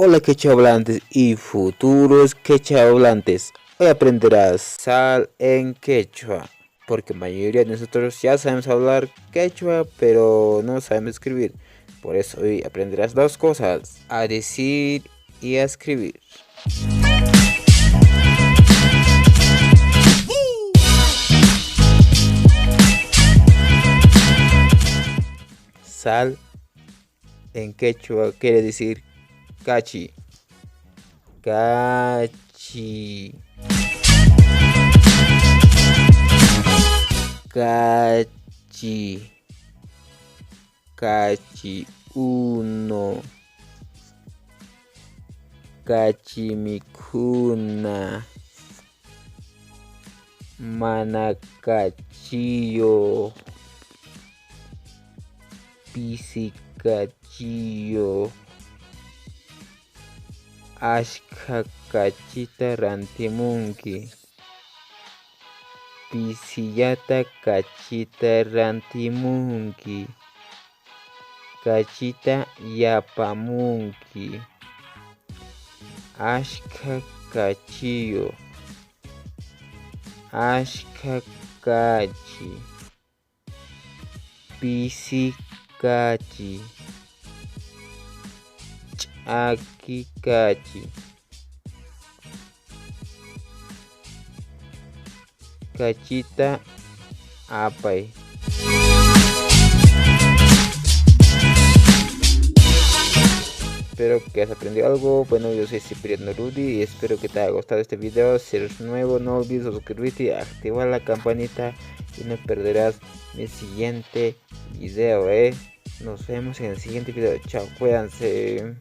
Hola quechua hablantes y futuros quechua hablantes. Hoy aprenderás sal en quechua, porque mayoría de nosotros ya sabemos hablar quechua, pero no sabemos escribir. Por eso hoy aprenderás dos cosas, a decir y a escribir. Sal en quechua quiere decir kachi. Kachi. Kachi. Kachi uno. Kachi mikhuna. Mana kachiyuq. Pisi kachiyuq. Ashkha kachita rantimunki. Pisillata kachita rantimunki. Kachita yapamunki. Ashkha kachiyuq. Ashkha kachi. Pisi kachi. Ch'aki kachi. Kachita apay. Espero que hayas aprendido algo. Bueno, yo soy Cipriano Rudy y espero que te haya gustado este video. Si eres nuevo, no olvides suscribirte y activar la campanita y no perderás mi siguiente video. Nos vemos en el siguiente video. Chao, cuídense.